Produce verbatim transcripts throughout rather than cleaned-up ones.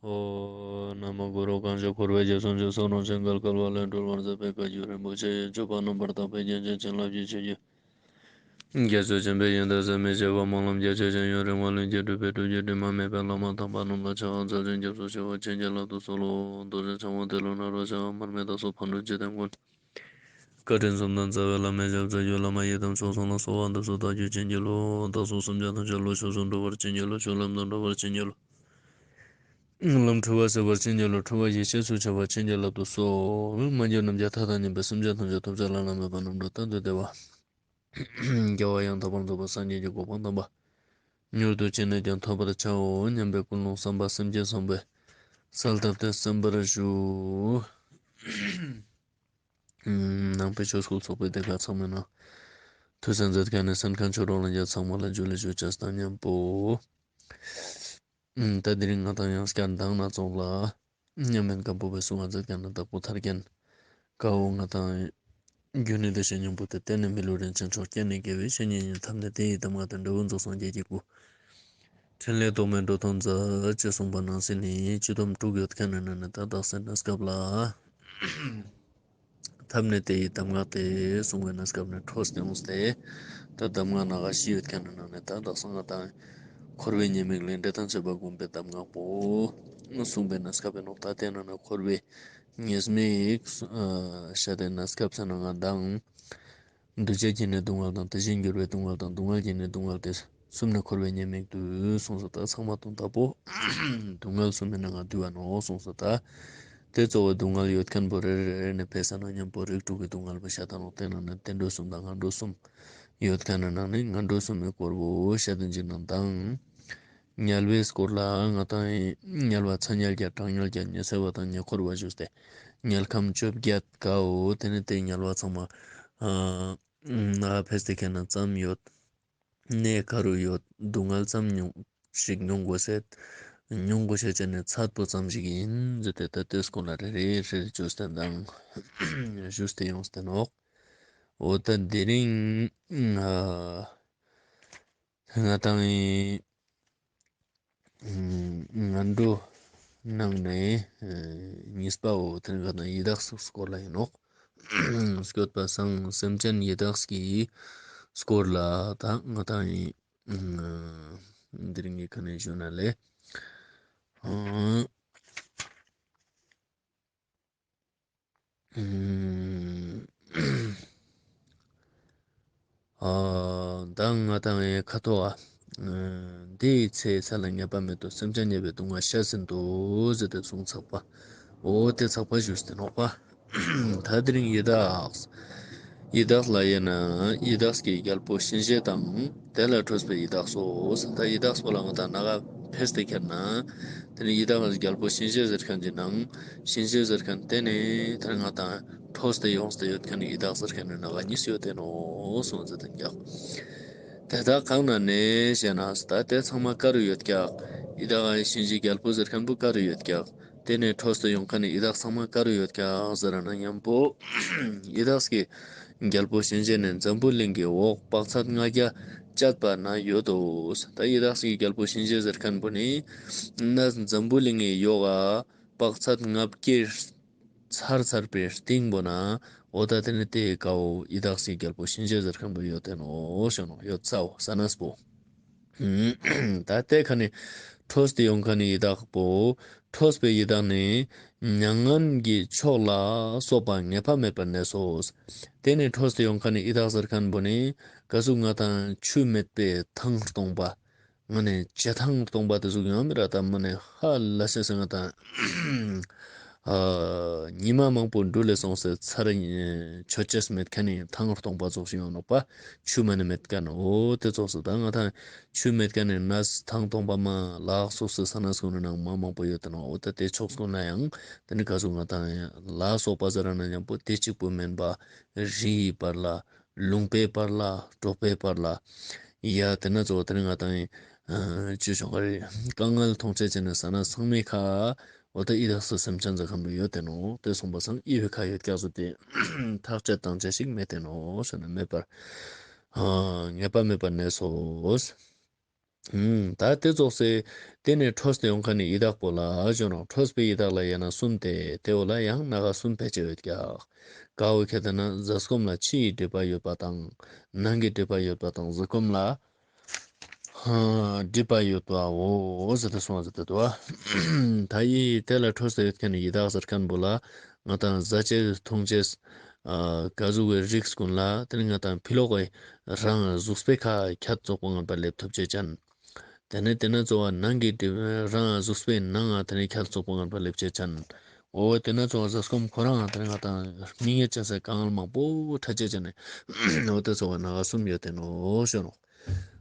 ཨོ། ན་མོ་གུ་རུ། གང་ཞིག་འཁོར་བའི་རྒྱ་མཚོ་འཇིགས་སུ་རུང་ཞིང་བརྒལ་དཀའ་བ་ལས་སྒྲོལ་བར་མཛད་པའི་བཀའ་བརྒྱུད་རིན་པོ་ཆེ་ཡི་སྤྱོད་པ་རྣམ་པར་དག་པའི་རྒྱན་ཅན་བྱིན་རླབས་ཀྱི་ཆོས་བརྒྱུད། རྒྱ་མཚོ་ཆེན་པོའི་ཡོན་ཏན་ཟད་མི་ཤེས་པ་སྨོན་ལམ་རྒྱ་ཆེ་ཞིང་ཡུན་རིང་བ་ལྷུན་གྱིས་གྲུབ་པའི་སྒྲུབ་བརྒྱུད་དྲི་མ་མེད་པའི་བླ་མ་དམ་པ་རྣམས་ལ་ཕྱག་འཚལ་ཞིང་སྐྱབས་སུ་མཆིའོ། བྱིན་གྱིས་བརླབ་ཏུ་གསོལ་ལོ། རྡོ་རྗེ་འཆང་དབང་ཏེ་ལོ་ནཱ་རོ་ཞབས། མར་མི་དྭགས་སོགས་ཕག་གྲུ་འཇིག་རྟེན་མགོན། བཀའ་དྲིན་གསུམ་ལྡན་རྩ་བའི་བླ་མའི་ཞབས། རྩ་བརྒྱུད་བླ་མ་ཡི་དམ་མཆོག་གསུམ་ལ་གསོལ་བ་འདེབས་སོ། བདག་རྒྱུད་བྱིན་གྱིས་རློབས། བདག་སོགས་སེམས་ཅན་ཐམས་ཅད་བློ་ཆོས་སུ་འགྲོ་བར་བྱིན་གྱིས་རློབས། ཆོས་ལམ་དུ་འགྲོ་བར་བྱིན་གྱིས་རློབས། ལམ་འཁྲུལ་བ་སེལ་བར་བྱིན་གྱིས་རློབས། འཁྲུལ་བ་ཡེ་ཤེས་སུ་འཆར་བར་བྱིན་གྱིས་བརླབ་ཏུ་གསོལ། མ་གྱུར་ནམ་མཁའི་མཐའ་དང་མཉམ་པའི་སེམས་ཅན་ཐམས་ཅད་ཐོབ་བྱ་བླ་ན་མེད་པ་རྣམ་གྲོལ་གཏན་དུ་བདེ་བ། རྒྱལ་བ་ཡང་དག་པར་རྫོགས་པ་སངས་རྒྱས་ཀྱི་གོ་འཕང་དམ་པ། མྱུར་དུ་ཅི་ནས་ཀྱང་ཐོབ་པར་བྱའོ་སྙམ་པའི་ཀུན་སློང་བསམ་པ་སེམས་བསྐྱེད་བཟང་པོས་གསལ་བཏབ་སྟེ་གསན་པར་ཞུ། ནང་པའི་ཆོས་སྐུལ་ཚོགས་པའི་སྡེ་ཁག་ཚང་མའི་ནང་ཐུགས་སྣང་མཛད་མཁན་ནི་གསན་མཁན་ཆོས་གྲོགས་ལྷན་རྒྱས་ཚང་མ་ལ་ཇུ་ལེ་ཞུ་ཅེས་དང་མཉམ་པོ། ཨུམ། ད་དེ་རིང་ང་དང་ཡང་སྐྱར་མདང་ནས་ཙོགས་ལ་མཉམ་མེད་སྒམ་པོ་པའི་གསུང་ང་མཛད་མཁན་ནི་དྭགས་པོ་ཐར་རྒྱན། ཀ་བོ་ང་དང་རྒྱུ་ནི་བདེ་གཤེགས་སྙིང་པོ་སྟེ། རྟེན་ནི་མི་ལུས་རིན་ཆེན་མཆོག་རྐྱེན་ནི་དགེ་བའི་བཤེས་གཉེན་ཡིན། ཐབས་ནི་དེ་ཡི་གདམས་ངག་སྟེ། འབྲས་བུ་རྫོགས་སངས་རྒྱས་ཀྱི་སྐུ། ཕྲིན་ལས་རྟོག་མེད་འགྲོ་དོན་མཛད། ཅེས་གསུངས་པ་ནང་བཞིན་ནི་སྤྱི་སྡོམ་དྲུག་ཡོད་མཁན་ནི་ནང་ནས་ད་དག་ས་གནས་སྐབས་ལ། ཐབས་ནི་དེ་ཡི་གདམས་ངག་སྟེ་གསུངས་པའི་གནས་སྐབས་ནས་འཕྲོས་ཏེ་འོངས་ཏེ། ད་གདམས་ངག་སྣ་ཁ་བཞི་ཡོད་མཁན་ནི་ནང་ནས་ད་དག་ས་ང་དང་འཁོར་བའི་ཉེས་དམིགས་ལས་འབྲས་དང་བཅས་པ་བསྒོམ་པའི་གདམས་ངག་པོ་གསུངས་པའི་གནས་སྐབས་ཡིན་ནོག་ད་དེ་ནང་ནས་འཁོར་བའི་ཉེས་དམིགས་བཤད་དེ་གནས་སྐབས་ཟེར་ན་ང་དང་འདུ་བྱེད་ཀྱི་ནི་སྡུག་བསྔལ་དང་། དེ་བཞིན་འགྱུར་བའི་སྡུག་བསྔལ་དང་། སྡུག་བསྔལ་གྱི་ནི་སྡུག་བསྔལ་ཏེ། གསུམ་ནི་འཁོར་བའི་ཉེས་དམིགས་བསྡུས་གསུངས་སོ། ད་ཚང་མ་དོན་དག་པོ་སྡུག་བསྔལ་གསུམ་མི་ནང་ང་བསྡུས་པ་ནོག་གསུངས་སོ། ད་དེ་གཙོ་བོ་སྡུག་བསྔལ་ཡོད་མཁན་པོ་རེ་རེ་རེ་ནས་ཕེ་ས་ན་མཉམ་པོ་རིགས་དྲུག་གི་སྡུག་བསྔལ་པོ་བཤད་ད་ནོག་དེ་ནང་ནས་བསྟན་འགྲོ་གསུམ་དང་ངན་འགྲོ་གསུམ་ཡོད་མཁན་ནི་ནང་ནས་ངན་འགྲོ་གསུམ་མི་སྐོར་པོ་བཤད་དེ་འཇིགས་སྣང་དང་། དམྱལ་བའི་སྐོར་ལ་ང་དང་དམྱལ་བ་ཚ་དམྱལ་བརྒྱད་གྲང་དམྱལ་བརྒྱད་ཉི་ཚེ་བ་དང་ཉེ་འཁོར་བ་ཞུས་ཏེ་དམྱལ་ཁམས་བཅོ་བརྒྱད་ཀ་བོ་དེ་ནི་དེ་དམྱལ་བ་ཚང་མ་ཨ་ཕེ་སྟེ་ཁེ་ན་ཙམ་ཡོད། གནས་ག་རུ་ཡོད། སྡུག་བསྔལ་ཙམ་མྱོང་ཞིག་མྱོང་དགོས་ཟེར། མྱོང་དགོས་ཤེས་ཅན་ནི་ཚད་པོ་ཙམ་ཞིག་ཡིན་ཟེར་ཏེ་ད་དེ་སྐོར་ལ་རེ་རེ་རེ་རེ་བཅོས་ཏེ་དང་ཞུས་ཏེ་ཡོངས་ཏེ་ནོག་འོ་ད་དེ་རིང་ང་དང་ངན་འགྲོ་ནང་ནས་གཉིས་པའོ། དེ་ནི་ང་དང་ཡི་དྭགས་སི་སྐོར་ལ་ཡིན་ནོག་སྐྱོད་པ་སང་སེམས་ཅན་ཡི་དྭགས་ཀྱི་སྐོར་ལ་ད་ང་དང་ཡིན། དེ་རིང་གི་ཁ་ནས་ཞུ་ན་ལེ། ཨ་ད་ང་དང་ངི་ཁ་ཐོག་ཨ་འདི་ཡི་ཚེ་ས་ལ་ངེས་པ་མེད་དོ། སེམས་ཅན་ཉེས་པའི་སྡུག་བསྔལ་བཤད་ཟིན་ཏོ་ཟེར་ཏེ་གསུངས་ཚག་པ། འོ་དེ་ཚག་པ་ཞུས་ཏེ་ནོག་པ། ད་དེ་རིང་ཡི་དྭགས། ཡི་དྭགས་ལ་ཡིན་ན་ཡི་དྭགས་ཀྱི་རྒྱལ་པོ་གཤིན་རྗེ་དང་དེ་ལས་འཕྲོས་པའི་ཡི་དྭགས་སོ། ད་ཡི་དྭགས་པོ་ལ་ང་དང་ནག་ཕེས་ཏེ་ཁྱེར་ན་དེ་ནི་ཡི་དྭགས་རྒྱལ་པོ་གཤིན་རྗེ་ཟེར་མཁན་གྱི་ནང་གཤིན་རྗེ་ཟེར་མཁན་དེ་ནི་དེ་ང་དང་འཕྲོས་ཏེ་ཡོངས་ཏེ་ཡོད་མཁན་ཡི་དྭགས་ཟེར་མཁན་ནི་ནག་གཉིས་ཡོད་དེ་ནོག་གསུངས་ཟེར་ཏེ་ཀྱག་དེ་དག་གང་ན་ནི་ཞེ་ན། ད་དེ་ཚང་མ་ག་རུ་ཡོད་ཀྱག་ཡི་དྭགས་གཤིན་རྗེ་རྒྱལ་པོ་ཟེར་མཁན་པོ་ག་རུ་ཡོད་ཀྱག་དེ་ནས་འཕྲོས་ཏེ་ཡོང་མཁན་ནི་ཡི་དྭགས་ཚང་མ་ག་རུ་ཡོད་ཀྱག་ཟེར་ན་མཉམ་པོ་ཡི་དྭགས་ཀྱི་རྒྱལ་པོ་གཤིན་རྗེ་ནི་འཛམ་བུ་གླིང་གི་འོག་དཔག་ཚད་ལྔ་བརྒྱ་བཅད་པ་ན་ཡོད་དོ། ད་ཡི་དྭགས་ཀྱི་རྒྱལ་པོ་གཤིན་རྗེ་ཟེར་མཁན་པོ་ནི་ན་འཛམ་བུ་གླིང་གི་ཡོག་ག་དཔག་ཚད་ལྔ་བརྒྱ་ཚར་ཚར་པའི་སྟེང་པོ་ན་འོ་ད་དེ་ནི་དེ་ཀ་བོ་ཡི་དྭགས་ཀྱི་རྒྱལ་པོ་གཤིན་རྗེ་ཟེར་མཁན་པོ་ཡོད་དེ་ནོག་ཞེ་ན་ཡོད་ཚ་བོ་ས་ན་སྤོ། ད་དེ་ཁ་ནི་འཕྲོས་ཏེ་ཡོང་མཁན་ནི་ཡི་དྭགས་པོ། འཕྲོས་པའི་ཡི་དྭགས་ནི་མྱ་ངན་གྱི་ཕྱོགས་ལ་སོགས་པ་ངེས་པ་མེད་པར་གནས་སོ། དེ་ནས་འཕྲོས་ཏེ་ཡོང་མཁན་ནི་ཡི་དྭགས་ཟེར་མཁན་པོ་ནི་ག་ཟུག་ང་དང་ཆུ་མེད་པའི་ཐང་སྟོང་པ། ང་ནི་བྱེ་ཐང་སྟོང་པ་དེ་ཟུག་ཡོང་མི་ར་ད་མ་ནི་ཧ་ལ་སེ་སེ་ང་དང་ཨ་ཉི་མ་མང་པོ་འགྲུལ་ལེ་སོང་སེ་ཚར་ཆོད་ཅེས་མེད་མཁན་ནི་ཐང་སྟོང་པ་ཙོགས་ཤིག་ཡོང་ནོག་པ། ཆུ་མ་ནི་མེད་མཁན་འོ་དེ་ཙོགས་སུ་ད་ང་དང་ཆུ་མེད་མཁན་ནི་ནས་ཐང་སྟོང་པ་མ་ལག་སོགས་སུ་ས་ན་སྐུ་ནི་ནང་མ་མང་པོ་ཡོད་དེ་ནོག་འོ་ད་དེ་ཕྱོགས་སྐུ་ན་ཡང་དེ་ནི་ག་ཟུག་ང་དང་ལ་སོགས་པ་ཟེར་ན་མཉམ་པོ་དེ་གཅིག་པུ་མིན་པ་རི་ཡི་བར་ལ། ལུང་པའི་བར་ལ། གྲོག་པའི་བར་ལ། ཡ་དེ་ན་གཙོ་བོ་དེ་ནི་ང་དང་ཨ་ཅི་ཆོག་ག་རེ་དཀའ་ངལ་མཐོང་ཆེ་ཆེ་ནི་ས་ན་ཚང་མའི་ཁ་འོ་ད་ཡི་དྭགས་སུ་སེམས་ཅན་ཟེར་མཁན་པོ་ཡོད་དེ་ནོག་དེ་སོང་པ་སང་ཡི་བའི་ཁ་ཡོད་ཀྱག་ཟེར་ཏེ་ཐག་བཅད་བཏང་ཆ་ཞིག་མེད་དེ་ནོག་ཟེར་ན་མེད་པར་ཨ་ངེས་པ་མེད་པར་གནས་སོ། ད་དེ་ཙོགས་སེ་དེ་ནས་འཕྲོས་ཏེ་ཡོང་ཁན་ནི་ཡི་དྭགས་པོ་ལ་ཞུ་ནོག། འཕྲོས་པའི་ཡི་དྭགས་ལ་ཡང་ན་གསུམ་སྟེ། དེ་བོ་ལ་ཡང་སྣ་ཁ་གསུམ་ཕལ་ཆེར་ཡོད་ཀྱག། ཀ་བོ་ཁྱེར་ཏེ་ན་ཟས་སྐོམ་ལ་ཕྱི་ཡི་སྒྲིབ་པ་ཡོད་པ་དང་། ནང་གི་སྒྲིབ་པ་ཡོད་པ་དང་། ཟས་སྐོམ་ལ་སྒྲིབ་པ་ཡོད་པའོ་ཟེར་ཏེ་གསུངས་ཟེར་ཏེ་འདུག་པ། ད་ཡི་དེ་ལ་འཕྲོས་ཏེ་ཡོད་ཁན་ནི་ཡི་དྭགས་ཟེར་ཁན་བོ་ལ་ང་དང་ཟ་ཅེས་འཐུང་ཅེས་ཨ་ག་ཟུག་གི་རིགས་ཀུན་ལ་དེ་ནི་ང་དང་ཕི་ལོག་གི་རང་གཟུགས་པོའི་ཁ་ཁྱད་ཙོགས་པོ་ངན་པ་སླེབས་ཐུབ་ཅེས་ཅན། དེ་ནས་དེ་ན་ཙོགས་པ་ནང་གི་སྒྲིབ་རང་གཟུགས་པོའི་ནང་ང་དེ་ནས་ཁྱད་ཙོགས་པོ་ངན་པ་སླེབས་ཅེས་ཅན། འོ་དེ་ན་ཙོགས་པ་ཟས་སྐོམ་ཁོ་རང་ང་དེ་ནས་ང་དང་མི་ངེས་ཅན་སེ་དཀའ་ངལ་མང་པོ་འཕྲད་ཅེས་ཅན་ནི། འོ་དེ་ཙོགས་པ་སྣ་ཁ་གསུམ་ཡོད་དེ་ནོག་ཞུ་ནོག།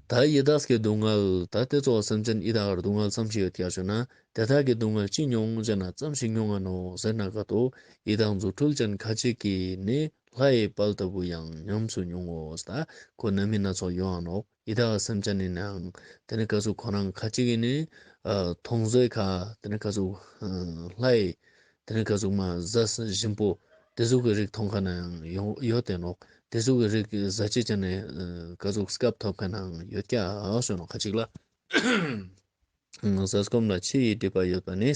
ད་ཡི་དྭགས་ཀྱི་སྡུག་བསྔལ། ད་དེ་ཙོགས་པ་སེམས་ཅན་ཡི་དྭགས་སྡུག་བསྔལ་ཙམ་ཞིག་ཡོད་ཀྱག་ཞུ་ན། དེ་དག་གི་སྡུག་བསྔལ་ཅི་མྱོང་ཞེ་ན། ཙམ་ཞིག་མྱོང་ང་ནོག་ཟེར་ན་ག་ཏོ། ཡི་དྭགས་རྫུ་འཕྲུལ་ཅན་ཁ་ཅིག་གིས་ནི། ལྷའི་དཔལ་ལྟ་བུ་ཡང་ཉམས་སུ་མྱོང་ངོ་། ད་ཁོ་ནང་མི་སྣ་ཚོགས་ཡོང་ང་ནོག། ཡི་དྭགས་སེམས་ཅན་ནི་ནང་དེ་ནི་ག་ཟུག་ཁོ་རང་ཁ་ཅིག་གིས་ནི་ཨ་མཐོང་ཟོས་ཁ་དེ་ནི་ག་ཟུག་ཨ་ལྷའི་དེ་ནི་ག་ཟུག་མ་ཟས་ཞིམ་པོ་དེ་ཟུག་གི་རིགས་མཐོང་ཁན་ནང་ཡང་ཡོད་དེ་ནོག། དེ་ཟུག་གི་རིགས་ཟ་ཅེས་ཅན་ནི་ཨ་ག་ཟུག་སྐབས་ཐོབ་ཁན་ནང་ཡོད་ཀྱག་ཞུ་ནོག་ཁ་ཅིག་ལ། ཟས་སྐོམ་ལ་ཕྱི་ཡི་སྒྲིབ་པ་ཡོད་པ་ནི།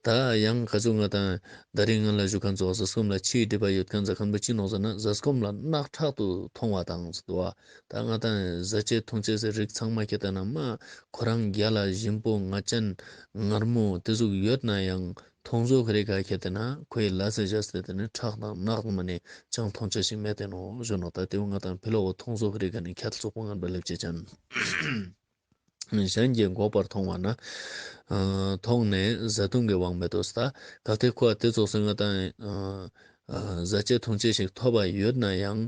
ད་ཡང་ག་ཟུག་ང་དང་ད་རིང་ང་ལ་ཞུ་ཁན་ཙོགས་ཟས་སྐོམ་ལ་ཕྱི་ཡི་སྒྲིབ་པ་ཡོད་ཁན་ཟེར་ཁན་བོ་ཅི་ནོག་ཟེར་ན། ཟས་སྐོམ་ལ་རྣག་ཁྲག་ཏུ་མཐོང་བ་དང་ཟེར་དུག་པ། ད་ང་དང་ཟ་ཅེས་འཐུང་ཅེས་སི་རིགས་ཚང་མ་ཁྱེར་ཏེ་ན་མ་ཁོ་རང་རྒྱལ་ལ་ཞིམ་པོ་ངད་ཅན་མངར་མོ་དེ་ཟུག་ཡོད་ན་ཡང་མཐོང་ཟོས་ཁ་རི་ཁ་ཁྱེར་ཏེ་ན་ཁོའི་ལས་སི་བྱས་ཏེ་དེ་ནི་ཁྲག་དང་རྣག་མ་ནེ་ཅང་མཐོང་ཅེས་ཤིག་མེད་དེ་ནོག་ཞུ་ནོག། ད་དེ་བོ་ང་དང་ཕི་ལོག་གི་མཐོང་ཟོས་ཁ་རི་ཁ་ནི་ཁྱད་ཙོགས་པོ་ངན་པ་སླེབས་ཅེས་ཅན། གཞན་གྱིས་འགོག་པར་མཐོང་བ་ན། ཨ་མཐོང་ནས་བཟའ་བཏུང་གི་དབང་མེད་དོ་ཟེར། ད་གལ་ཏེ་ཁོ་དེ་ཙོགས་སེ་ང་དང་ཨ་ཨ་ཟ་ཅེས་འཐུང་ཅེས་ཤིག་ཐོབ་པ་ཡོད་ན་ཡང་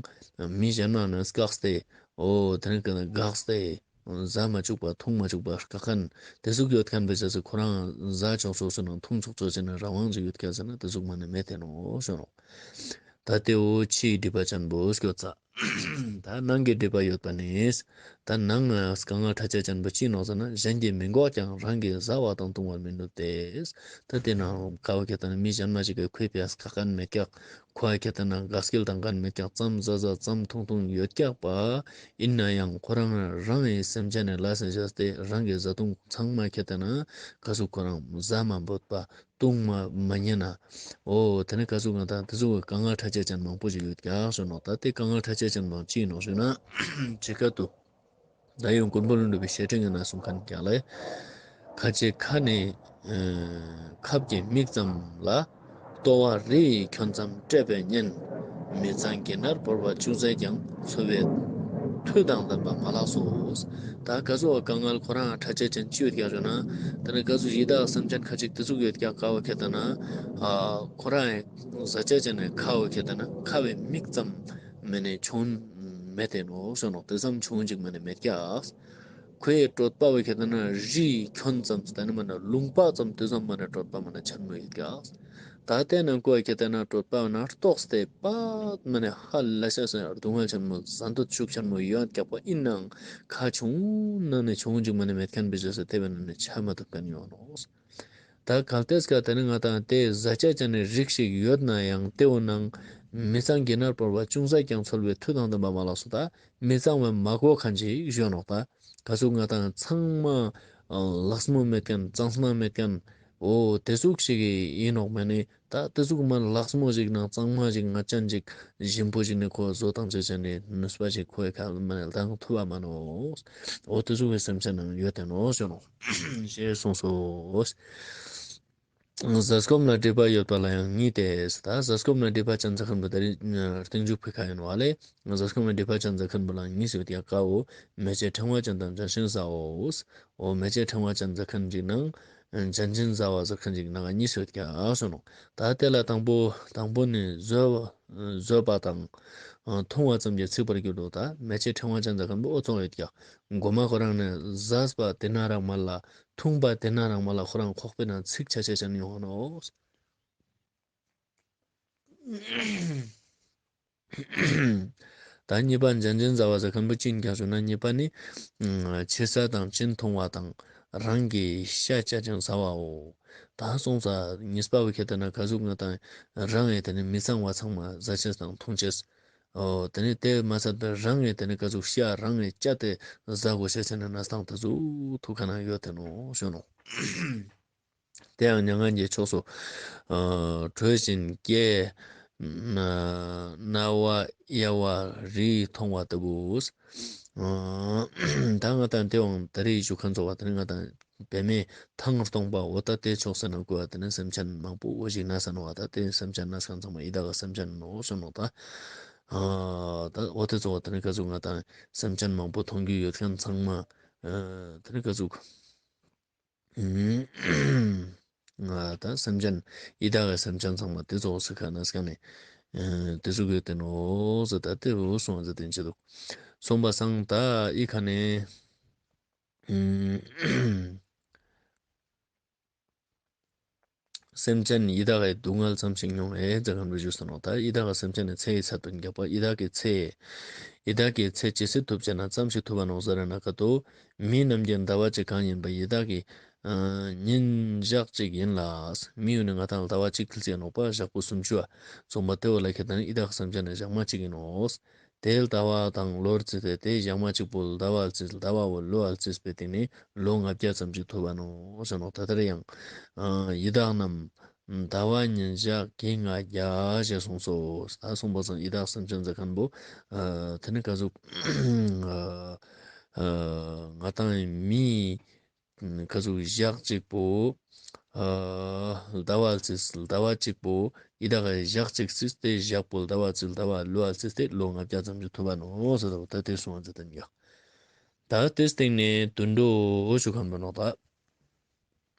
མི་གཞན་མ་ནི་བཀག་སྟེ་འོ་དེ་རིང་གི་ན་འགགས་ཏེ་ཟ་མ་བཅུག་པ་འཐུང་མ་བཅུག་པ་བཀག་ཁན་དེ་ཟུག་ཡོད་ཁན་བོའི་ཆ་སི་ཁོ་རང་ཟ་ཆོག་ཆོག་ཟེར་ན་འཐུང་ཆོག་ཆོག་ཟེར་ན་རང་དབང་ཅིག་ཡོད་ཀྱག་ཟེར་ན་དེ་ཟུག་མ་ནི་མེད་དེ་ནོག་ཞུ་ནོག། ད་དེ་བོ་ཕྱིའི་སྒྲིབ་པ་ཅན་བོ་སྐྱོ་ཚ། ད་ནང་གི་སྒྲིབ་པ་ཡོད་པ་ནི། ད་ནང་ང་དཀའ་ངལ་འཕྲད་ཅེས་ཅན་བོ་ཅི་ནོག་ཟེར་ན། གཞན་གྱིས་མི་འགོག་ཀྱང་རང་གིས་བཟའ་བ་དང་བཏུང་བར་མི་ནུས་ཏེ། ད་དེ་ནང་ཀ་བོ་ཁྱེར་ཏེ་ན་མི་གཞན་མ་ཞིག་གི་ཁོའི་ཕིའ་ཁ་ཁན་མེད་ཀྱག། ཁོའ་ཁྱེར་ཏེ་ན་ག་སྐྱིལ་དང་ཁན་མེད་ཀྱག། ཙམ་ཟ་ཟ་ཙམ་འཐུང་འཐུང་ཡོད་ཀྱག་པ། ཨིན་ན་ཡང་ཁོ་རང་རང་ངི་སེམས་ཅན་ནི་ལས་སི་བྱས་ཏེ་རང་གི་བཟའ་བཏུང་ཚང་མ་ཁྱེར་ཏེ་ན་ག་ཟུག་ཁོ་རང་ཟ་མ་བོད་པ། བཏུང་མ་མ་ཉན་ན། འོ་དེ་ནི་ག་ཟུག་ང་དང་དེ་ཟུག་གི་དཀའ་ངལ་འཕྲད་ཅེས་ཅན་མང་པོ་ཞིག་ཡོད་ཀྱག་ཞུ་ནོག། ད་དེ་དཀའ་ངལ་འཕྲད་ཅེས་ཅན་མང་ཅི་ནོག་ཞུ་ན། ཇི་སྐད་དུ། ད་ཡང་མགོན་པོ་ཀླུ་སྒྲུབ་པའི་བཤེས་སྤྲིང་ངི་ནང་གསུངས་ཁན་ཀྱག་ལེ། ཁ་ཅིག་ཁ་ནི་ཨ་ཁབ་ཀྱི་མིག་ཙམ་ལ། ལྟོ་བ་རི་ཡི་ཁྱོན་ཙམ་བཀྲེས་པས་ཉེན། མི་གཙང་གྱི་ནར་བོར་བ་ཅུང་ཟད་ཀྱང་། ཚོལ་བའི་མཐུ་དང་ལྡན་པ་མ་ལགས་སོ། ད་ག་ཟུག་དཀའ་ངལ་ཁོ་རང་འཕྲད་ཅེས་ཅན་ཅི་ཡོད་ཀྱག་ཞུ་ན། དེ་ནི་ག་ཟུག་ཡི་དྭགས་སེམས་ཅན་ཁ་ཅིག་དེ་ཟུག་ཡོད་ཀྱག། ཀ་བོ་ཁྱེར་ཏེ་ན་ཨ་ཁོ་རང་ཟ་ཅེས་ཅན་ནི་ཁ་བོ་ཁྱེར་ཏེ་ན་ཁ་བའི་མིག་ཙམ་མ་ནེ་ཆུང་མེད་དེ་ནོག་ཞུ་ནོག། དེ་ཙམ་ཆུང་ཅིག་མ་ནེ་མེད་ཀྱག། ཁོའི་གྲོད་པ་བོ་ཁྱེར་ཏེ་ན་རི་ཡི་ཁྱོན་ཙམ་ཟེར་ན་མ་ནེ་ལུང་པ་ཙམ་དེ་ཙམ་མ་ནེ་གྲོད་པ་མ་ནེ་ཆེན་མོ་ཡོད་ཀྱག། ད་དེ་ནང་ཁོའ་ཁྱེར་ཏེ་ན་གྲོད་པ་ན་ལྟོགས་ཏེ་པད་མ་ནེ་ཧ་ལས་ཤ་སྡུག་བསྔལ་ཆེན་མོ་ཟ་འདོད་ཤུགས་ཆེན་མོ་ཡོད་ཀྱག་པ། ཨིན་ནའང་ཁ་ཆུང་ནང་ནེ་ཆུང་ཅིག་མ་ནེ་མེད་ཁན་བོའི་ཆ་སི་དེ་བོའི་ནང་ནེ་ཆ་མ་ཐུབ་ཁན་ཡོང་ནོག། ད་གལ་ཏེ་ཀ་དེ་ནི་ང་དང་དེ་ཟ་ཅེས་ཅན་ནི་རིགས་ཤིག་ཡོད་ན་ཡང་དེ་བོ་ནང་མི་གཙང་གྱི་ནར་བོར་བ་ཅུང་ཟད་ཀྱང་། ཚོལ་བའི་མཐུ་དང་ལྡན་པ་མ་ལགས་སོ། ད་མི་གཙང་བ་མ་གོ་ཁན་ཅིག་ཞུ་ནོག། ད་ག་ཟུག་ང་དང་ཚང་མ་ལགས་མོ་མེད་ཁན་གཙང་མ་མེད་ཁན་འོ་དེ་ཟུག་ཞིག་ཨིན་ནོག་མ་ནེ། ད་དེ་ཟུག་མ་ལགས་མོ་ཞིག་ནང་གཙང་མ་ཞིག་ངད་ཅན་ཞིག་ཞིམ་པོ་ཞིག་ནི་ཁོ་བཟོ་སྟངས་ཅེས་ཅན་ནི་ནུས་པ་ཞིག་ཁོའི་ཁ་མ་ནེ་ལྡང་ཐུབ་པ་མ་ནོག། འོ་དེ་ཟུག་གི་སེམས་ཅན་ནང་ཡོད་དེ་ནོག་ཞུ་ནོག། ཞེས་གསུངས་སོ། ཟས་སྐོམ་ལ་སྒྲིབ་པ་ཡོད་པ་ལ་ཡང་གཉིས་ཏེ། ད་ཟས་སྐོམ་ལ་སྒྲིབ་པ་ཅན་ཟེར་ཁན་བོ་ད་རིང་སྟིང་མཇུག་ཕི་ཁ་ཨིན་བ་ལེ། ཟས་སྐོམ་ལ་སྒྲིབ་པ་ཅན་ཟེར་ཁན་བོ་ལ་གཉིས་ཡོད་ཀྱག། ཀ་བོ་མེ་ལྕེ་ཕྲེང་བ་ཅན་དང་བརྒྱ་བྱིན་ཟ་བའོ། འོ་མེ་ལྕེ་ཕྲེང་བ་ཅན་ཟེར་ཁན་ཅིག་ནང་བརྒྱ་བྱིན་ཟ་བ་ཟེར་ཁན་ཅིག་ནང་གཉིས་ཡོད་ཀྱག་ཞུ་ནོག། ད་དེ་ལ་དང་པོ་དང་པོ་ནི་ཟོས་པ་དང་འཐུང་བ་ཙམ་གྱིས་ཚིག་པར་གྱུར་ཏོ། ད་མེ་ལྕེ་ཕྲེང་བ་ཅན་ཟེར་ཁན་བོ་འོ་ཙོགས་ཡོད་ཀྱག། གོ་མ་ཁོ་རང་ནི་ཟས་པ་དེ་ན་རང་མ་ལ་འཐུང་པ་དེ་ན་རང་མ་ལ་ཁོ་རང་ཁོག་པའི་ནང་ཚིག་ཆ་ཆ་ཅན་ཡོང་ནོག། ད་གཉིས་པ་བརྒྱ་བྱིན་ཟ་བ་ཟེར་ཁན་བོ་ཅི་ཨིན་ཀྱག་ཞུ་ན། གཉིས་པ་ནི་ཕྱི་ས་དང་གཅིན་འཐུང་བ་དང་རང་གི་ཤ་བཅད་ཅིང་ཟ་བའོ། ད་སོང་ཙ་གཉིས་པ་བོ་ཁྱེར་ཏེ་ན་ག་ཟུག་ང་དང་རང་ངི་དེ་ནི་མི་གཙང་བ་ཚང་མ་ཟ་ཅེས་དང་འཐུང་ཅེས། ཨོ་དེ་ནི་དེ་མ་ཚད་པའི་རང་གི་དེ་ནི་ག་ཟུག་ཤ་རང་གི་ཅ་དེ་ཟ་དགོས་ཤེས་ཆེ་ནི་གནས་སྟངས་དེ་ཟུག་ཐུག་ཁ་ན་ཡོད་དེ་ནོག་ཞུ་ནོག། དེ་ཡང་མྱ་ངན་གྱི་ཕྱོགས་སུ་ཨ་བྲོས་བཞིན་སྐྱེ། ན་རྣ་བ་གཡས་པ་རིའི་མཐོང་བ་ལྟ་བུ། ཨ་ད་ང་དང་དེ་བང་ད་རེས་ཞུ་ཁན་ཚོགས་པ་དེ་ནི་ང་དང་བེ་མེ་ཐང་སྟོང་པ་འོ་ད་དེ་ཕྱོགས་ཟེར་ན་གོ་བ་དེ་ནི་སེམས་ཅན་མང་པོ་འོ་ཞིག་ན་ས་ནོག་བ། ད་དེ་སེམས་ཅན་ན་ས་ཁན་ཚང་མ་ཡི་དྭགས་སེམས་ཅན་ནོག་ཞུ་ནོག་ད། ཨ་ད་འོ་དེ་ཚོགས་པ་དེ་ནི་ག་ཟུག་ང་དང་སེམས་ཅན་མང་པོ་མཐོང་རྒྱུ་ཡོད་ཁན་ཚང་མ་ཨ་དེ་ནི་ག་ཟུག་ང་དང་སེམས་ཅན་ཡི་དྭགས་ཀྱི་སེམས་ཅན་ཚང་མ་དེ་ཚོགས་སུ་ཁ་ན་སྐྱ་ནས་དེ་ཚོ་གི་དེ་ནོག་ཟེར་ད་དེ་བོ་སོང་ཟེར་དེ་འཆི་འདུག། སོང་པ་སང་ད་ཨི་ཁ་ནས་སེམས་ཅན་ཡི་དྭགས་ཀྱི་སྡུག་བསྔལ་ཙམ་ཞིག་མྱོང་ཨེ་ཟེར་ཁན་བོ་ཞུས་སོང་ནོག། ད་ཡི་དྭགས་ཀྱི་སེམས་ཅན་ནི་ཚེ་ཡི་ཚད་དུ་འགྱག་པ་ཡི་དྭགས་ཀྱི་ཚེ། ཡི་དྭགས་ཀྱི་ཚེ་ཇི་སྲིད་ཐུབ་ཅེ་ན་ཙམ་ཞིག་ཐུབ་པ་ནོག་ཟེར་ན་ཀ་ཏོ། མི་རྣམས་ཀྱི་ཟླ་བ་གཅིག་གང་ཡིན་པ་ཡི་དྭགས་ཀྱི་ཨ་ཉིན་ཞག་གཅིག་ཡིན་ལ། མི་ཡུ་ནི་ང་དང་ཟླ་བ་གཅིག་ཐིལ་ཅེ་ནོག་པ་ཞག་པོ་སུམ་ཅུ་བ། ཚོང་པ་དེ་བོ་ལ་ཁེ་ཏང་ཡི་དྭགས་སེམས་ཅན་ནི་ཞག་མ་གཅིག་ཡིན་ནོག། དེ་ཟླ་བ་དང་ལོར་རྩིས་ཏེ་དེ་ཞག་མ་གཅིག་པོ་ཟླ་བ་རྩིས་ཟླ་བ་བོ་ལོ་བ་རྩིས་པའི་སྟེང་ནས་ལོ་ལྔ་བརྒྱ་ཙམ་ཞིག་ཐུབ་པ་ནོག་ཟེར་ནོག། ད་ལྟར་ཡང་ཨ་ཡི་དྭགས་རྣམས་ཟླ་བ་ཉིན་ཞག་གི་ལྔ་བརྒྱ་ཞེས་གསུངས་སོ། ད་གསུངས་པ་ཙང་ཡི་དྭགས་སེམས་ཅན་ཟེར་ཁན་བོ་ཨ་དེ་ནི་ག་ཟུག་ཨ་ང་དང་མི་ག་ཟུག་ཞག་གཅིག་པོ་ཨ་ཟླ་བ་རྩིས་ཟླ་བ་གཅིག་པོ་ཡི་དྭགས་ཞག་གཅིག་རྩིས་ཏེ་ཞག་པོ་ཟླ་བ་རྩིས་ཟླ་བ་ལོ་བ་རྩིས་ཏེ་ལོ་ལྔ་བརྒྱ་ཙམ་ཞིག་ཐུབ་པ་ནོག་ཟེར་ད་དེ་གསུངས་པ་ཟེར་དེ་ཡ། ད་དེ་སྟེང་ནས་དུད་འགྲོ་ཞུ་ཁན་བོ་ནོག་ད།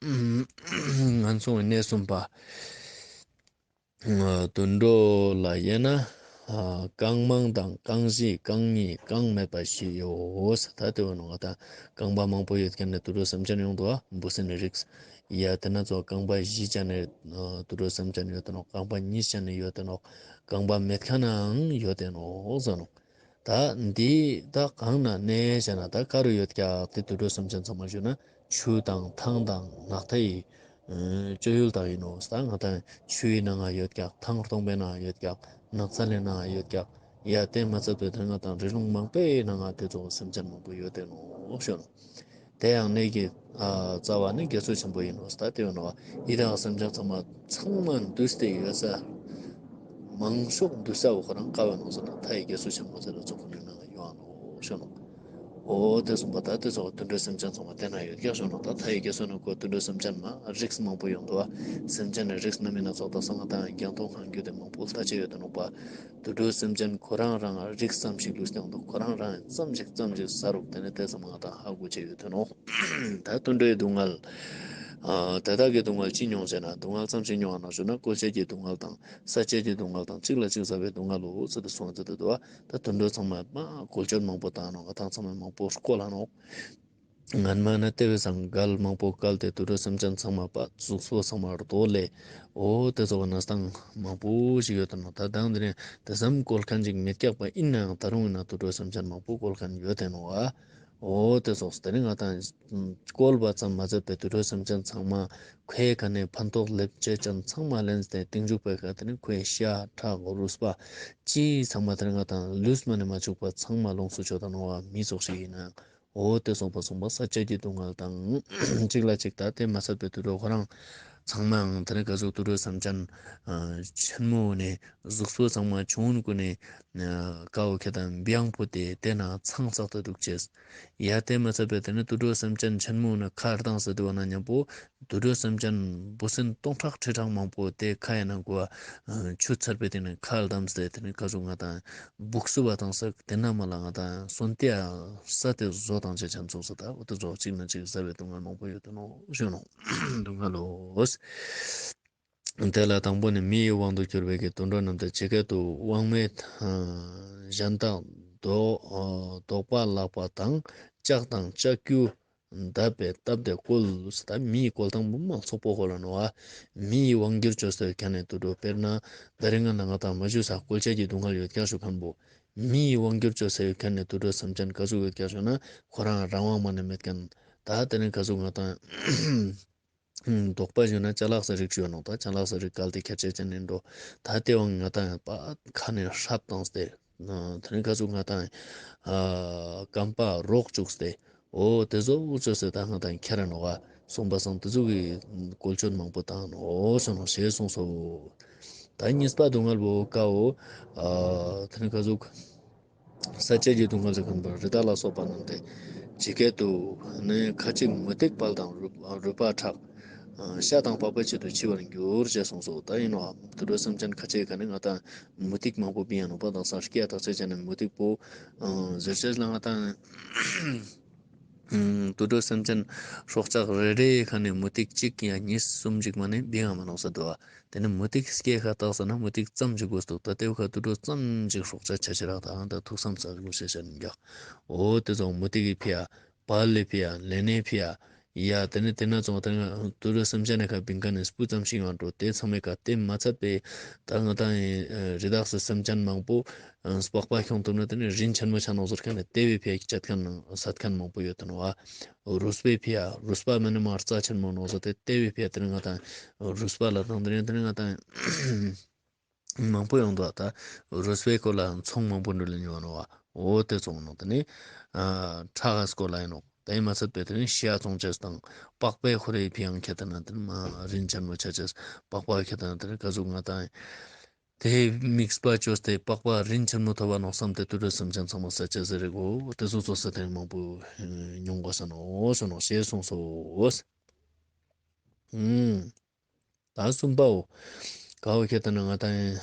ངན་སོང་གི་གནས་གསུམ་པ། དུད་འགྲོ་ལ་དབྱེ་ན། རྐང་མང་དང་རྐང་བཞི་རྐང་གཉིས་རྐང་མེད་པ་བཞི་ཡོད། ད་དེ་བོ་ནོག་ད་རྐང་པ་མང་པོ་ཡོད་ཁན་ནི་དུད་འགྲོ་སེམས་ཅན་ཡོང་འདུག་བ། འབུ་སྲིན་རིགས། ཡ་དེ་ན་ཚོ་རྐང་པ་བཞི་ཅན་ནི་དུད་འགྲོ་སེམས་ཅན་ཡོད་དེ་ནོག། རྐང་པ་གཉིས་ཅན་ནི་ཡོད་དེ་ནོག། རྐང་པ་མེད་ཁན་ནའང་ཡོད་དེ་ནོག་ཟེར་ནོག། ད་འདི་ད་གང་ན་གནས་ཟེར་ན་ད་ག་རུ་ཡོད་ཀྱག་དེ་དུད་འགྲོ་སེམས་ཅན་ཚང་མ་ཞུ་ན་ཆུ་དང་ཐང་དང་ནགས་ཚལ་ཡི་སྤྱོད་ཡུལ་དག་ཡིན་ནོག། ད་ང་དང་ཆུའི་ནང་ང་ཡོད་ཀྱག། ཐང་སྟོང་པའི་ནང་ང་ཡོད་ཀྱག། ནགས་ཚལ་ལི་ནང་ང་ཡོད་ཀྱག། ཡ་དེ་མ་ཚད་པའི་དེ་ང་དང་རི་ལུང་མང་པོའི་ནང་ང་དེ་ཚོ་སེམས་ཅན་མང་པོ་ཡོད་དེ་ནོག་ཞུ་ནོག། དེ་ཡང་གནས་ཀྱི་ཨ་རྩ་བ་ནི་དགེ་ཚུལ་ཆེན་པོ་ཡིན་ནོག། ད་དེ་ཡོད་ནོག། ཡི་དྭགས་སེམས་ཅན་ཚང་མ་ཚང་མ་འདུས་ཏེ་ཡོད་ས། མང་ཤོས་འདུས་ས་བོ་ཁོ་རང་ག་བ་ནོག་ཟེར་ན་མཐའ་ཡི་དགེ་ཚུལ་ཆེན་པོ་ཟེར་ན་ཚོགས་ཁོ་ནི་ནང་ཡོང་ནོག་ཞུ་ནོག། འོ་དེ་གསུངས་པ་ད་དེ་ཚོ་དུད་འགྲོ་སེམས་ཅན་ཚང་མ་དེ་ན་ཡོད་ཀྱག་ཞུ་ནོག། ད་མཐའ་ཡི་དགེ་ཚུལ་ནང་ཁོ་དུད་འགྲོ་སེམས་ཅན་མ་རིགས་མང་པོ་ཡོང་འདུག་བ། སེམས་ཅན་ནི་རིགས་སྣ་མིན་སྣ་ཚོགས་དག་ས་ང་དང་རྒྱང་མཐོང་ཧང་གྱུར་དེ་མང་པོ་ལྟ་ཅེས་ཡོད་དེ་ནོག་པ། དུད་འགྲོ་སེམས་ཅན་ཁོ་རང་རང་རིགས་ཙམ་ཞིག་ལུས་ཏེ་ཡོང་འདུག། ཁོ་རང་རང་ཙམ་ཞིག་ཙམ་ཞིག་ཟ་རུག། དེ་ནི་དེ་ཙམ་ང་དང་ཧ་གོ་ཅེས་ཡོད་དེ་ནོག། ད་དུད་འགྲོའི་སྡུག་བསྔལ། ཨ་དེ་དག་གི་སྡུག་བསྔལ་ཅི་མྱོང་ཟེར་ན་སྡུག་བསྔལ་ཙམ་ཞིག་མྱོང་བ་ནོག་ཞུ་ན་བཀོལ་སྤྱད་ཀྱི་སྡུག་བསྔལ་དང་ས་བཅད་ཀྱི་སྡུག་བསྔལ་དང་གཅིག་ལ་གཅིག་ཟ་བའི་སྡུག་བསྔལ་ལོ་ཟེར་ཏེ་གསུངས་ཏེ་འདུག་བ། ད་དུད་འགྲོ་ཚང་མ་མ་བཀོལ་སྤྱོད་མང་པོ་བཏང་ནོག། ང་དང་ཚང་མ་མང་པོ་བཀོལ་ལ་ནོག། ངན་མ་ན་ཏེ་བས་སང་གལ་མང་པོ་བཀལ་ཏེ་དུད་འགྲོ་སེམས་ཅན་ཚང་མ་པ་གཟུགས་པོ་ཚང་མ་རྡོ་ལས་འོ་དེ་ཚོགས་གནས་སྟངས་མང་པོ་ཞིག་ཡོད་དེ་ནོག། ད་དང་དེ་ནས་དེ་ཙམ་བཀོལ་མཁན་ཅིག་མི་རྒྱག་པ་ཡིན་ནའང་ད་རུང་ཡིན་ན་དུད་འགྲོ་སེམས་ཅན་མང་པོ་བཀོལ་མཁན་ཡོད་དེ་ནོག་ཨ། འོ་དེ་ཚོགས་དེ་ནི་ང་དང་བཀོལ་བ་ཙམ་མ་ཟད་པའི་དུད་འགྲོ་སེམས་ཅན་ཚང་མ་ཁོའི་ཁ་ནས་ཕན་ཐོགས་ལེབ་ཅེས་ཅན་ཚང་མ་ལེན་ཏེ་རྟིང་མཇུག་པའི་ཁ་དེ་ནི་ཁོའི་ཤ་ཁྲག་རུས་པ་ཅི་ཚང་མ་དེ་ནི་ང་དང་ལུས་མ་ནས་མ་བཅུག་པ་ཚང་མ་ལོངས་སུ་སྤྱོད་དེ་ནོག་བ། མི་ཚོགས་ཤིག་ཡིན་ནའང་འོ་དེ་སོང་པ་སོང་པ་ས་བཅད་ཀྱི་སྡུག་བསྔལ་དང་གཅིག་ལ་གཅིག་ད་དེ་མ་ཟད་པའི་དུད་འགྲོ་ཁོ་རང་ཚང་མའང་དེ་ནི་ག་ཟུག་དུད་འགྲོ་སེམས་ཅན་ཆེན་མོ་ནས་གཟུགས་པོ་ཚང་མ་ཆུང་ཀུ་ནས་ཀའོ་ཁེ་དང་བེའང་ཕུ་ཏེ་དེ་ན་ཚང་ཚག་ཏུ་འདུག་ཅེས། ཡ་དེ་མ་ཚད་པའི་དེ་ནི་དུད་འགྲོ་སེམས་ཅན་ཆེན་མོ་ནས་ཁ་བཏང་ས་དེ་བ་ན་མཉམ་པོ་དུད་འགྲོ་སེམས་ཅན་འབུ་སྲིན་སྟོང་ཕྲག་ཁྲི་ཕྲག་མང་པོ་དེ་ཁ་ཡ་ན་གོ་ཆུ་ཚར་པའི་དེ་ནི་ཁ་བསྡམས་ཏེ་དེ་ནི་ག་ཟུག་ང་དང་སྦུག་སུ་བ་དང་ས་དེ་ན་མ་ལ་ང་དང་སོན་ཏེ་ས་དེ་བཟོ་དང་ཆ་ཆེན་ཚོགས་ས་ད་འོ་དེ་ཚོགས་གཅིག་ན་གཅིག་ཟ་བའི་སྡུག་བསྔལ་མང་པོ་ཡོད་དེ་ནོག་ཞུ་ནོག། སྡུག་བསྔལ་ལོ། དེ་ལ་དང་པོ་ནི་མི་ཡི་དབང་དུ་གྱུར་པའི་གི་དུད་འགྲོ་རྣམས་དང་ཇི་སྐད་དུ་དབང་མེད་གཞན་དག་བཟློག་པ་ལགས་པ་དང་ལྕགས་དང་ལྕགས་ཀྱུ་བརྡབས་པས་བཏབ་སྟེ་བཀོལ། ད་མི་ཡི་བཀོལ་སྟངས་པོ་མང་ཚོགས་པོ་ཧོ་ལ་ནོག་ཨ། མི་ཡི་དབང་སྒྱུར་བཅོས་ཟེར་ཁན་ནི་དུད་འགྲོ་དཔེར་ན་ད་རིང་ང་ན་ང་དང་མ་ཞུས་ས་བཀོལ་སྤྱད་ཀྱི་སྡུག་བསྔལ་ཡོད་ཀྱག་ཞུ་ཁན་པོ། མི་ཡི་དབང་སྒྱུར་བཅོས་ཟེར་ཁན་ནི་དུད་འགྲོ་སེམས་ཅན་ག་ཟུག་ཡོད་ཀྱག་ཞུ་ན་ཁོ་རང་རང་དབང་མ་ནེ་མེད་ཁན། ད་དེ་ནི་ག་ཟུག་ང་དང་བཟློག་པ་ཞུ་ན་ཅ་ལག་ས་རིགས་ཞུ་ནོག། ད་ཅ་ལག་ས་རིགས་བཀལ་ཏེ་ཁྱེར་ཆ་ཅན་ནི་འགྲོ། ད་དེ་བང་ང་དང་ཡང་པ་ཁ་ནེ་ཧྲབ་བཏང་སྟེ་ ཨ་དེ་ནི་ག་ཟུག་ང་དང་ཨ་རྐང་པ་རོག་བཅུག་སྟེ། འོ་དེ་ཟུག་བཅོས་སེ་ད་ང་དང་ཁྱེར་ར་ནོག་ག་གསུངས་པ་སང་དེ་ཟུག་གི་བཀོལ་སྤྱོད་མང་པོ་བཏང་ནོག་ཟེར་ནོག་ཞེས་གསུངས་སོ། ད་གཉིས་པ་སྡུག་བསྔལ་བོ་ཀ་བོ། ཨ་དེ་ནི་ག་ཟུག་ས་བཅད་ཀྱི་སྡུག་བསྔལ་ཟེར་མཁན་པོ་རི་དྭགས་ལ་སོགས་པ་རྣམས་ཏེ་ཇི་སྐད་དུ་ནི་ཁ་ཅིག་མུ་ཏིག་དཔལ་དང་རུས་རུས་པ་ཁྲག་ཤ་དང་པགས་པའི་ཆེད་དུ་འཆི་བར་འགྱུར་ཞེས་གསུངས་སོ། ད་ཡིན་ནོ་དུད་འགྲོ་སེམས་ཅན་ཁ་ཅིག་ག་ནི་ང་དང་མུ་ཏིག་མང་པོ་བིང་ཡ་ནོག་པ་དང་སང་སྐྱེ་ཐག་ཆད་ཅན་ནི་མུ་ཏིག་པོ་ཨ་ཟེར་ཅེས་ལ་ང་དང་དུད་འགྲོ་སེམས་ཅན་སྲོག་ཆགས་རེ་རེ་ཁ་ནི་མུ་ཏིག་གཅིག་ཡང་གཉིས་གསུམ་ཅིག་མ་ནི་བིང་ཡ་མ་ནོག་ས་དུ་བ། དེ་ནི་མུ་ཏིག་སྐྱེ་ཁ་བཏགས་ས་ན་མུ་ཏིག་ཙམ་ཅིག་དགོས་འདུག་ད་དེ་བོ་ཁ་དུད་འགྲོ་ཙམ་ཅིག་སྲོག་ཆགས་ཆ་ཆེ་རག་ད་ཨང་ད་ཐུགས་བསམ་ཚ་དགོས་ཤེས་ཤ་ནི་འགྱག་འོ་དེ་ཚོ་མུ་ཏིག་གི་ཕི་ཡ། པལ་ལི་ཕི་ཡ། ལེ་ནེ་ཕི་ཡ། ཡ་དེ་ནི་དེ་ན་ཚོང་དེ་ནི་དུད་འགྲོ་སེམས་ཅན་ནི་ཁ་བིང་ཀ་ནི་སྤུ་ཙམ་ཞིག་ཡོང་འགྲོ་དེ་ཚང་མའི་ཁ་དེ་མ་ཚད་པའི་ད་ང་དང་ཡི་རི་དྭགས་སི་སེམས་ཅན་མང་པོ་པགས་པ་ཁྱོང་ཐུབ་ན་དེ་ནི་རིན་ཆེན་མོ་ཆ་ནོག་ཟེར་མཁན་ནི་དེ་བའི་ཕི་ཡ་ཅད་མཁན་ནང་སད་མཁན་མང་པོ་ཡོད་དེ་ནོ་བ། རུས་པའི་ཕི་ཡ་རུས་པ་མ་ནི་མ་རྩ་ཆེན་མོ་ནོག་ཟེར་ཏེ་དེ་བའི་ཕི་ཡ་དེ་ནི་ང་དང་རུས་པ་ལ་དང་དེ་ནི་དེ་ནི་ང་དང་མང་པོ་ཡོང་འདུག་ད་རུས་པའི་སྐོར་ལ་ཚོང་མང་པོ་འགྲོ་ལེན་ཡོང་ནོ་བ། འོ་དེ་ཚོང་ནོ་དེ་ནི་ཨ་ཁྲག་གི་སྐོར་ལ་ཡིན་ནོ། དེ་མ་ཚད་པའི་དེ་ནི་ཤ་ཚོང་ཅེས་དང་པགས་པའི་ཁོ་རའི་ཕི་ཡ་ཁྱེར་ཏེ་ན་དེ་ནི་མ་རིན་ཆེན་མོ་ཆ་ཅེས་པགས་པ་ཁྱེར་ཏེ་ན་དེ་ནི་ག་ཟུག་ང་དང་དེ་དམིགས་པ་བཅོས་ཏེ་པགས་པ་རིན་ཆེན་མོ་ཐོབ་པ་ནོག་བསམ་སྟེ་དུད་འགྲོ་སེམས་ཅན་ཚང་མ་ས་ཆ་ཟེར་རེ་གོ་དེ་ཚོ་ཚོ་ས་དེ་ནི་མང་པོ་མྱོང་དགོས་ས་ནོ་ཟེར་ནོ་ཞེས་གསུངས་སོ། ཨུམ། ད་གསུམ་པའོ། ག་བོ་ཁྱེར་ཏེ་ན་ང་དང་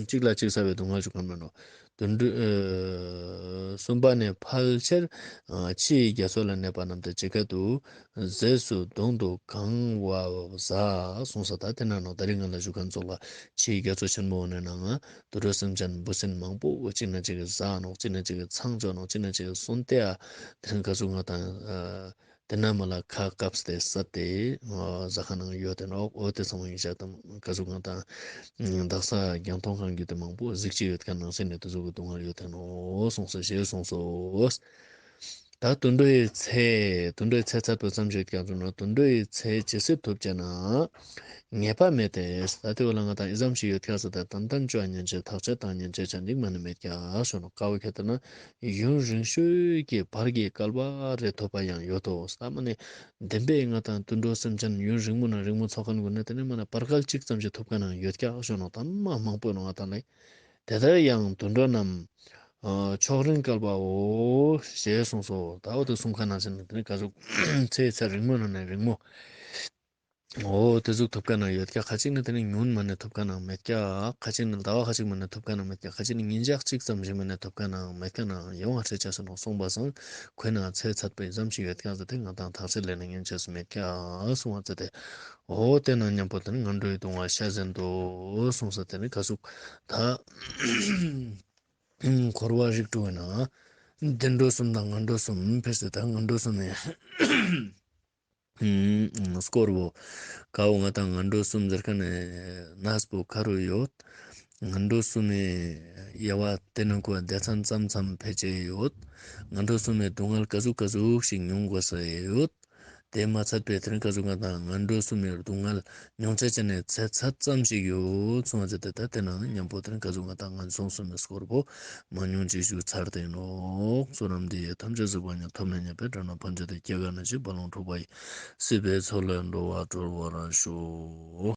གཅིག་ལ་གཅིག་ཟ་བའི་སྡུག་བསྔལ་ཞུ་མཁན་མེད་ནོ། དུད་འགྲོ་ཨ་གསུམ་པ་ནི་ཕལ་ཆེར་ཨ་ཕྱི་ཡི་རྒྱ་མཚོ་ལ་གནས་པ་རྣམས་ཏེ་ཇི་སྐད་དུ། ཟས་སུ་བསྡུས་ཏེ་གང་བ་ཟ་གསུངས་ས། ད་དེ་ན་ནོ་ད་རིང་ང་ལ་ཞུ་མཁན་ཚོགས་ལ་ཕྱི་ཡི་རྒྱ་མཚོ་ཆེན་མོ་ནི་ནང་ང་དུད་འགྲོ་སེམས་ཅན་འབུ་སྲིན་མང་པོ་གཅིག་ན་གཅིག་གི་ཟ་ནོག་གཅིག་ན་གཅིག་གི་ཚང་ཅོ་ནོག་གཅིག་ན་གཅིག་གི་སོན་ཏེ་ཨ་དེ་ནི་ག་ཟུག་ང་དང་ཨ་དེ་ན་མ་ལ་ཁ་བཀབ་སྟེ་ཟ་སྟེ་ཟ་ཁ་ནང་ཡོད་དེ་ནོག་འོ་དེ་ཚང་མ་ཡིན་ཤག་དང་ག་ཟུག་ང་དང་དག་ས་རྒྱང་མཐོང་ཁང་གི་དེ་མང་པོ་གཟིགས་ཀྱི་ཡོད་མཁན་ནང་སེ་ནི་དེ་ཟུག་གི་སྡུག་བསྔལ་ཡོད་དེ་ནོག་གསུངས་སོ་ཞེས་གསུངས་སོ། ད་དུད་འགྲོའི་ཚེ། དུད་འགྲོའི་ཚེ་ཚད་པོ་ཙམ་ཞིག་ཀྱང་བྱུང་ན་དུད་འགྲོའི་ཚེ་ཇི་སྲིད་ཐུབ་ཅེ་ན། ངེས་པ་མེད་དེ། ད་དེ་བོ་ལ་ང་དང་ཨི་ཙམ་ཞིག་ཡོད་ཀྱག་ཟེར་ཏེ་ཏན་ཏན་ཅོ་ཉན་ཅེས་ཐག་ཆོད་བཏང་ཉན་ཅེས་ཆ་འཇིག་མ་ནི་མེད་ཀྱག་ཞུ་ནོ། ག་བོ་ཁྱེར་ཏེ་ན་ཡུན་རིང་ཤོས་ཀྱི་བར་གྱི་བསྐལ་པ་རེ་ཐོབ་པ་ཡང་ཡོད་དོ། ས་མ་ནི་བདེན་པའི་ང་དང་དུད་འགྲོ་སེམས་ཅན་ཡུན་རིང་མོ་ན་རིང་མོ་ཚོགས་མཁན་ཀུན་ནི་དེ་ནི་མ་ན་བར་བསྐལ་གཅིག་ཙམ་ཞིག་ཐོབ་མཁན་ཡང་ཡོད་ཀྱག་ཞུ་ནོ། ད་མ་མང་པོ་ནོ་ང་དང་ལེ། དེ་ལྟར་ཡང་དུད་འགྲོ་རྣམས། ཨ་མཆོག་རིན་བསྐལ་པའོ། ཞེས་གསུངས་སོ། ད་འོ་དེ་གསུང་ཁན་ནང་བཞིན་དེ་ནི་ག་ཟུག་ཚེ་ཚད་རིང་མོ་ནང་ནས་རིང་མོ། འོ་དེ་ཟུག་ཐོབ་མཁན་ཡང་ཡོད་ཀྱག་ཁ་ཅིག་ནི་དེ་ནི་ཉུང་མ་ནས་ཐོབ་མཁན་ཡང་མེད་ཀྱག་ཁ་ཅིག་ནི་ཟླ་བ་ཁ་ཅིག་མ་ནས་ཐོབ་མཁན་ཡང་མེད་ཀྱག་ཁ་ཅིག་ནི་ཉིན་ཞག་གཅིག་ཙམ་ཞིག་མ་ནས་ཐོབ་མཁན་ཡང་མེད་མཁན་ཡང་ཡོང་བ་ཁྲིད་ཅེས་སུ་ནོ་གསུངས་པ་སང་ཁོའི་ནང་ཚེ་ཚད་པའི་ཙམ་ཞིག་ཡོད་ཀྱག་ཟེར་ཏེ་ང་དང་ཐག་ཆོད་ལེན་ཉན་ཅེས་སུ་མེད་ཀྱག་གསུང་བ་ཟེར་ཏེ། འོ་དེ་ནང་མཉམ་པོ་དེ་ནི་ངན་འགྲོའི་སྡུག་བསྔལ་ཤ་ཟན་ཏོ་གསུངས་ས་དེ་ནི་ག་ཟུག་ད། འཁོར་བ་རིགས་དྲུག་ན། བདེ་འགྲོ་གསུམ་དང་ངན་འགྲོ་གསུམ་ཕེ་སེ་ད་ངན་འགྲོ་གསུམ་ནི་སྐོར་བོ། ཀ་བོ་ང་དང་ངན་འགྲོ་གསུམ་ཟེར་ཁན་ནི་གནས་པོ་ཀ་རུ་ཡོད། ངན་འགྲོ་གསུམ་ནི་དབྱེ་བ་དེ་ནང་ཀོ་སྡེ་ཚན་ཙམ་ཙམ་ཕེ་ཅེ་ཡོད། ངན་འགྲོ་གསུམ་ནི་སྡུག་བསྔལ་ཀ་ཟུག་ཀ་ཟུག་ཞིག་མྱོང་དགོས་ས་ཡོད། དེ་མ་ཚད་པའི་དེ་རིང་ཀ་ཟུག་ང་དང་ངན་འགྲོ་གསུམ་མི་སྡུག་བསྔལ་མྱོང་ཆ་ཅན་ནི་ཚེ་ཚད་ཙམ་ཞིག་ཡོད་གསུངས་ཟེར་ཏེ། ད་དེ་ནང་མཉམ་པོ་དེ་རིང་ཀ་ཟུག་ང་དང་ངན་སོང་གསུམ་མི་སྐོར་པོ་མ་མྱོང་ཅིག་ཞུ་ཚར་ཏེ་ནོག་བསོད་ནམས་འདི་ཡིས་ཐམས་ཅད་གཟིགས་པ་ཉིད། ཐོབ་ནས་ཉེས་པའི་དགྲ་རྣམས་ཕམ་བྱས་ཏེ། སྐྱེ་རྒ་ན་འཆིའི་རྦ་ཀློང་འཁྲུགས་པ་ཡི། སྲིད་པའི་མཚོ་ལས་འགྲོ་བ་སྒྲོལ་བར་ཤོག